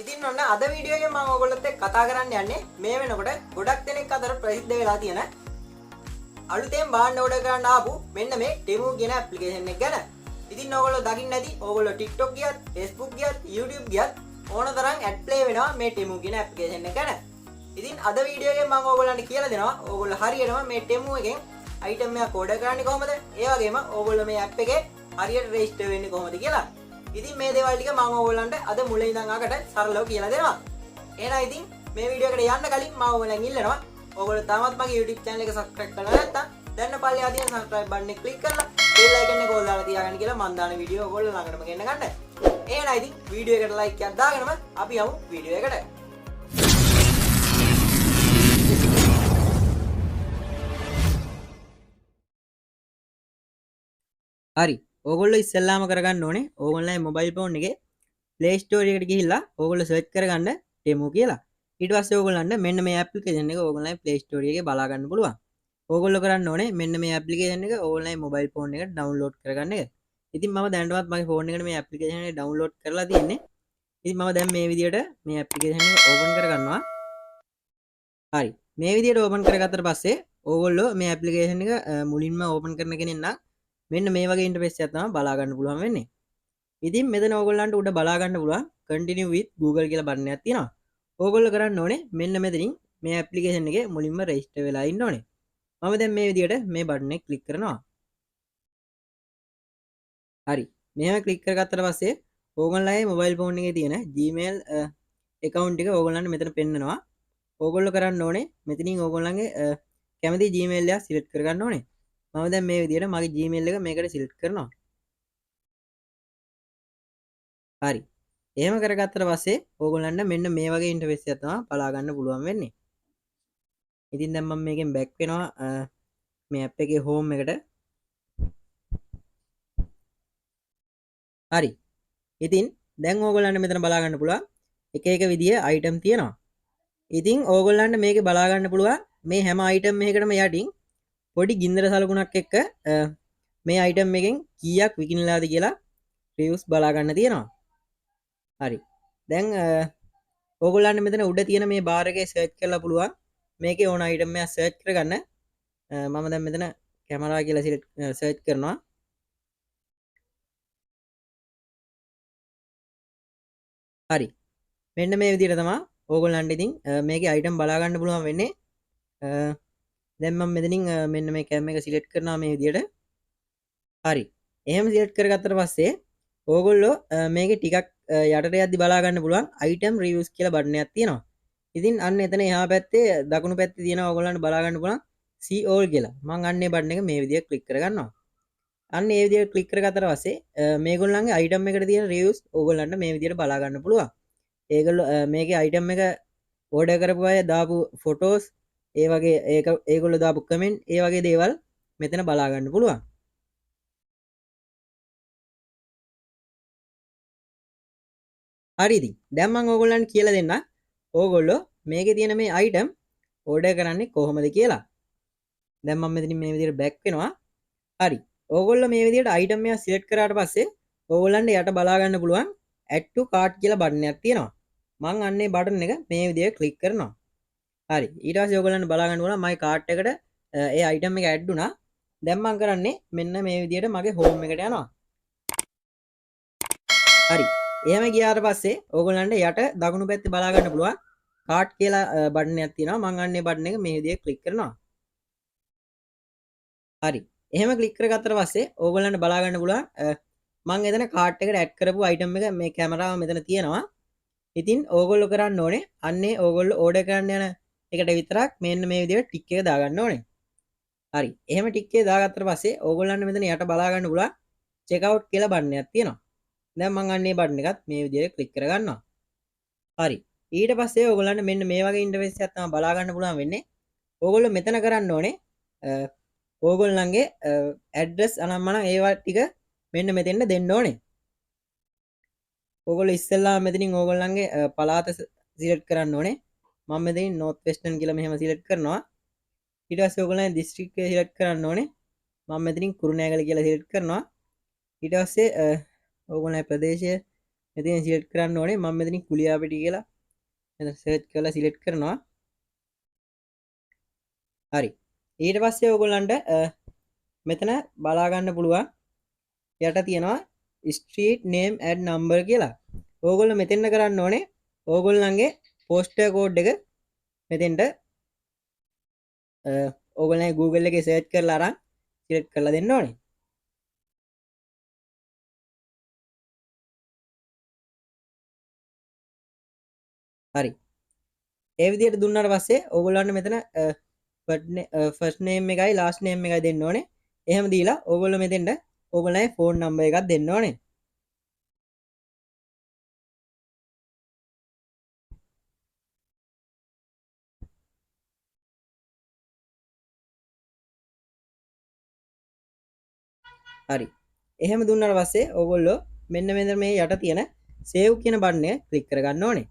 ඉතින් ඔන්න අද වීඩියෝ එකෙන් මම ඔයගොල්ලොත් එක්ක කතා කරන්න යන්නේ මේ වෙනකොට ගොඩක් දෙනෙක් අතර ප්‍රසිද්ධ වෙලා තියෙන අලුතෙන් භාණ්ඩ ඕඩර් කරන්න ආපු මෙන්න මේ Temu කියන ඇප්ලිකේෂන් එක ගැන. ඉතින් ඔයගොල්ලෝ දකින්න ඇති ඔයගොල්ලෝ TikTok ගියත්, Facebook ගියත්, YouTube ගියත් ඕන තරම් ඇඩ් ප්ලේ වෙනවා මේ Temu කියන ඇප්ලිකේෂන් එක ගැන. ඉතින් අද වීඩියෝ එකෙන් මම ඔයගොල්ලන්ට කියලා දෙනවා ඔයගොල්ලෝ හරියටම මේ Temu එකෙන් අයිටම් එකක් ඕඩර් කරන්නේ කොහොමද? ඒ වගේම ඔයගොල්ලෝ මේ ඇප් එකේ හරියට රෙජිස්ටර් වෙන්නේ කොහොමද කියලා. ඉතින් මේ දේවල් ටික මම ඔයගොල්ලන්ට අද මුලින් ඉඳන් අගට සරලව කියලා දෙනවා. එහෙනම් ඉතින් මේ වීඩියෝ එකට යන්න කලින් මම ඔයගොල්ලන් ඉල්ලනවා ඔයගොල්ලෝ තාමත් මගේ YouTube channel එක subscribe කරලා නැත්නම් දැන් පල්ලෙහා තියෙන subscribe button එක click කරලා bell icon එක ඕල් දාලා තියාගන්න කියලා මම දාන වීඩියෝ ඔයගොල්ලෝ ළඟටම ගෙන්න ගන්න. එහෙනම් ඉතින් වීඩියෝ එකට like එකක් දාගෙනම අපි යමු වීඩියෝ එකට. හරි, ඕගොල්ලෝ ඉස්සෙල්ලාම කරගන්න ඕනේ ඕගොල්ලන්ගේ මොබයිල් ෆෝන් එකේ Play Store එකට ගිහිල්ලා ඕගොල්ලෝ සර්ච් කරගන්න Temu කියලා. ඊට පස්සේ ඕගොල්ලන්ට මෙන්න මේ ඇප්ලිකේෂන් එක ඕගොල්ලන්ගේ Play Store එකේ බලා ගන්න පුළුවන්. ඕගොල්ලෝ කරන්න ඕනේ මෙන්න මේ ඇප්ලිකේෂන් එක ඕගොල්ලන්ගේ මොබයිල් ෆෝන් එකට ඩවුන්ලෝඩ් කරගන්න එක. ඉතින් මම දැනටමත් මගේ ෆෝන් එකට මේ ඇප්ලිකේෂන් එක ඩවුන්ලෝඩ් කරලා තියෙන්නේ. ඉතින් මම දැන් මේ විදියට මේ ඇප්ලිකේෂන් එක ඕපන් කරගන්නවා. හරි, මේ විදියට ඕපන් කරගත්තට පස්සේ ඕගොල්ලෝ මේ ඇප්ලිකේෂන් එක මුලින්ම ඕපන් කරන කෙනෙක් නම් මෙන්න මේ වගේ ඉන්ටර්ෆේස් එකක් තමයි බලා ගන්න පුළුවන් වෙන්නේ. ඉතින් මෙතන ඕගොල්ලන්ට උඩ බලා ගන්න පුළුවන් continue with Google කියලා බටන් එකක් තියෙනවා. ඕගොල්ලෝ කරන්න ඕනේ මෙන්න මෙතනින් මේ ඇප්ලිකේෂන් එකේ මුලින්ම රෙජිස්ටර් වෙලා ඉන්න ඕනේ. මම දැන් මේ විදියට මේ බටන් එක ක්ලික් කරනවා. හරි, මෙහෙම ක්ලික් කරගත්තට පස්සේ ඕගොල්ලන්ගේ මොබයිල් ෆෝන් එකේ තියෙන Gmail account එක ඕගොල්ලන්ට මෙතන පෙන්නනවා. ඕගොල්ලෝ කරන්න ඕනේ මෙතනින් ඕගොල්ලන්ගේ කැමති Gmail එක සිලෙක්ට් කරගන්න ඕනේ. මම දැන් මේ විදියට මගේ Gmail එක මේකට සිලෙක්ට් කරනවා. හරි, එහෙම කරගත්තට පස්සේ ඕගොල්ලන්ට මෙන්න මේ වගේ ඉන්ටර්ෆේස් එකක් තමයි බලා ගන්න පුළුවන් වෙන්නේ. ඉතින් දැන් මම මේකෙන් බැක් වෙනවා මේ ඇප් එකේ හෝම් එකට. හරි, ඉතින් දැන් ඕගොල්ලන්ට මෙතන බලා ගන්න පුළුවන් එක එක විදිය අයිටම් තියෙනවා. ඉතින් ඕගොල්ලන්ට මේකේ බලා ගන්න පුළුවන් මේ හැම අයිටම් එකකටම යටින් පොඩි ගින්දර සලකුණක් එක්ක මේ අයිටම් එකෙන් කීයක් විකිණලාද කියලා රිව්ස් බලා ගන්න තියෙනවා. හරි, දැන් ඕගොල්ලන්ට මෙතන උඩ තියෙන මේ බාර් එකේ සර්ච් කරලා පුළුවන් මේකේ ඕන අයිටම් එකක් සර්ච් කරගන්න. මම දැන් මෙතන කැමරා කියලා සර්ච් කරනවා. හරි, මෙන්න මේ විදිහට තමයි ඕගොල්ලන්ට ඉතින් මේකේ අයිටම් බලා ගන්න පුළුවන් වෙන්නේ. දැන් මම මෙතනින් මෙන්න මේ කැම් එක සිලෙක්ට් කරනවා මේ විදිහට. හරි, එහෙම සිලෙක්ට් කරගත්තට පස්සේ ඕගොල්ලෝ මේකේ ටිකක් යටට යද්දි බලා ගන්න පුළුවන් අයිටම් රිවිව්ස් කියලා බටන් එකක් තියෙනවා. ඉතින් අන්න එතන එහා පැත්තේ දකුණු පැත්තේ තියෙන ඕගොල්ලන්ට බලා ගන්න පුළුවන් see all කියලා. මං අන්න ඒ බටන් එක මේ විදිහට ක්ලික් කරගන්නවා. අන්න ඒ විදිහට ක්ලික් කරගත්තට පස්සේ මේගොල්ලන්ගේ අයිටම් එකට තියෙන රිවිව්ස් ඕගොල්ලන්ට මේ විදිහට බලා ගන්න පුළුවන්. ඒගොල්ලෝ මේකේ අයිටම් එක ඕඩර් කරපු අය දාපු ෆොටෝස්, ඒ වගේ ඒගොල්ලෝ දාපු කමෙන්ට්, ඒ වගේ දේවල් මෙතන බලා ගන්න පුළුවන්. හරි, ඉතින් දැන් මං ඕගොල්ලන්ට කියලා දෙන්නම් ඕගොල්ලෝ මේකේ තියෙන මේ අයිටම් ඕඩර් කරන්නේ කොහොමද කියලා. දැන් මම මෙතනින් මේ විදිහට බැක් වෙනවා. හරි, ඕගොල්ලෝ මේ විදිහට අයිටම් එක සිලෙක්ට් කරාට පස්සේ ඕගොල්ලන්ට යට බලා ගන්න පුළුවන් add to cart කියලා බටන් එකක් තියෙනවා. මං අන්නේ බටන් එක මේ විදිහට ක්ලික් කරනවා. හරි, ඊට පස්සේ ඕගොල්ලන්ට බලා ගන්න පුළුවන් මගේ කාට් එකට ඒ අයිටම් එක ඇඩ් වුණා. දැන් මං කරන්නේ මෙන්න මේ විදිහට මගේ හෝම් එකට යනවා. හරි, එහෙම ගියාට පස්සේ ඕගොල්ලන්ට යට දකුණු පැත්තේ බලා ගන්න පුළුවන් කාට් කියලා බටන් එකක් තියෙනවා. මං අන්නේ බටන් එක මේ විදිහට ක්ලික් කරනවා. හරි, එහෙම ක්ලික් කරගත්තට පස්සේ ඕගොල්ලන්ට බලා ගන්න පුළුවන් මං එතන කාට් එකට ඇඩ් කරපු අයිටම් එක මේ කැමරාව මෙතන තියෙනවා. ඉතින් ඕගොල්ලෝ කරන්න ඕනේ අන්නේ ඕගොල්ලෝ ඕඩර් කරන්න යන එකට විතරක් මෙන්න මේ විදිහට ටික් එක දාගන්න ඕනේ. හරි, එහෙම ටික් එක දාගත්තට පස්සේ ඕගොල්ලන්ට මෙතන යට බලා ගන්න පුළුවන් චෙක් අවුට් කියලා බටන් එකක් තියෙනවා. දැන් මං අන්නේ බටන් එකත් මේ විදිහට ක්ලික් කරගන්නවා. හරි, ඊට පස්සේ ඕගොල්ලන්ට මෙන්න මේ වගේ ඉන්ටර්ෆේස් එකක් තමයි බලා ගන්න පුළුවන් වෙන්නේ. ඕගොල්ලෝ මෙතන කරන්න ඕනේ ඕගොල්ලන්ගේ ඇඩ්‍රස් අනම්මනම් ඒවා ටික මෙන්න මෙතෙන්ට දෙන්න ඕනේ. ඕගොල්ලෝ ඉස්සෙල්ලාම මෙතනින් ඕගොල්ලන්ගේ පළාත සිලෙක්ට් කරන්න ඕනේ. මම මෙතනින් නෝර්ත් වෙස්ටර්න් කියලා මෙහෙම සිලෙක්ට් කරනවා. ඊට පස්සේ ඕගොල්ලන්ගේ දිස්ත්‍රික්කය සිලෙක්ට් කරන්න ඕනේ. මම මෙතනින් කුරුණෑගල කියලා සිලෙක්ට් කරනවා. ඊට පස්සේ ඕගොල්ලන්ගේ ප්‍රදේශය මෙතන සිලෙක්ට් කරන්න ඕනේ. මම මෙතනින් කුලියාපිටි කියලා මෙතන සර්ච් කරලා සිලෙක්ට් කරනවා. හරි. ඊට පස්සේ ඔයගොල්ලන්ට මෙතන බලා ගන්න පුළුවන් යට තියෙනවා ස්ට්‍රීට් නේම් ඇඩ් නම්බර් කියලා. ඕගොල්ලෝ මෙතෙන්ට කරන්න ඕනේ ඕගොල්ලන්ගේ පෝස්ටර් කෝඩ් එක මෙතෙන්ට ඕගොල්ලන්ගේ Google එකේ සර්ච් කරලා අරන් සිලෙක්ට් කරලා දෙන්න ඕනේ. හරි. ඒ විදිහට දුන්නාට පස්සේ ඕගොල්ලන්ට මෙතන ෆස්ට් නේම් එකයි ලාස්ට් නේම් එකයි දෙන්න ඕනේ. එහෙම දීලා ඕගොල්ලෝ මෙතෙන්ට ඕගොල්ලන්ගේ ෆෝන් නම්බර් එකක් දෙන්න ඕනේ. හරි. එහෙම දුන්නාට පස්සේ ඕගොල්ලෝ මෙන්න මෙතන මේ යට තියෙන සේව් කියන බටන් එක ක්ලික් කරගන්න ඕනේ.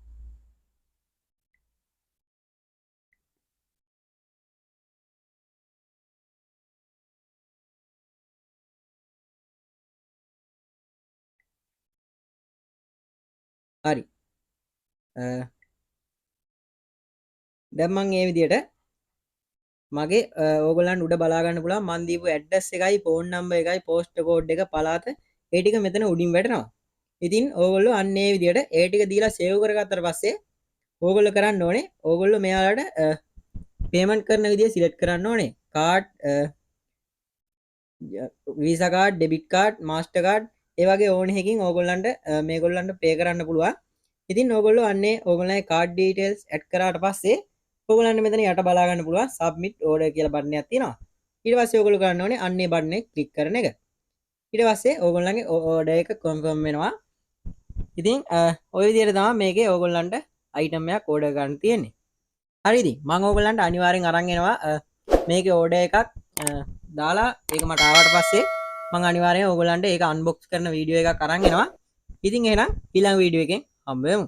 හරි. දැන් මං මේ විදියට මගේ ඕගොල්ලන්ට උඩ බලා ගන්න පුළුවන් මං දීපු ඇඩ්‍රස් එකයි ෆෝන් නම්බර් එකයි පෝස්ට් කෝඩ් එක පළාත ඒ ටික මෙතන උඩින් වැටෙනවා. ඉතින් ඕගොල්ලෝ අන්න ඒ විදියට ඒ ටික දීලා සේව් කරගත්තට පස්සේ ඕගොල්ලෝ කරන්න ඕනේ ඕගොල්ලෝ මෙයාලට පේමන්ට් කරන විදිය සිලෙක්ට් කරන්න ඕනේ. Card, Visa card, debit card, master card ඒ වගේ ඕන එකකින් ඕගොල්ලන්ට මේගොල්ලන්ට පේ කරන්න පුළුවන්. ඉතින් ඕගොල්ලෝ අන්නේ ඕගොල්ලන්ගේ කාඩ් ඩීටේල්ස් ඇඩ් කරාට පස්සේ ඕගොල්ලන්ට මෙතන යට බලා ගන්න පුළුවන් සබ්මිට් ඕඩර් කියලා බටන් එකක් තියෙනවා. ඊට පස්සේ ඕගොල්ලෝ කරන්න ඕනේ අන්නේ බටන් එක ක්ලික් කරන එක. ඊට පස්සේ ඕගොල්ලන්ගේ ඕඩර් එක කන්ෆර්ම් වෙනවා. ඉතින් ඔය විදිහට තමයි මේකේ ඕගොල්ලන්ට අයිටම් එකක් ඕඩර් ගන්න තියෙන්නේ. හරි ඉතින් මම ඕගොල්ලන්ට අනිවාර්යෙන් අරන් එනවා මේකේ ඕඩර් එකක් දාලා ඒක මට ආවට පස්සේ මම අනිවාර්යෙන් ඕගොල්ලන්ට ඒක අන්බොක්ස් කරන වීඩියෝ එකක් අරන් එනවා. ඉතින් එහෙනම් ඊළඟ වීඩියෝ එකෙන් හම්බ වෙමු.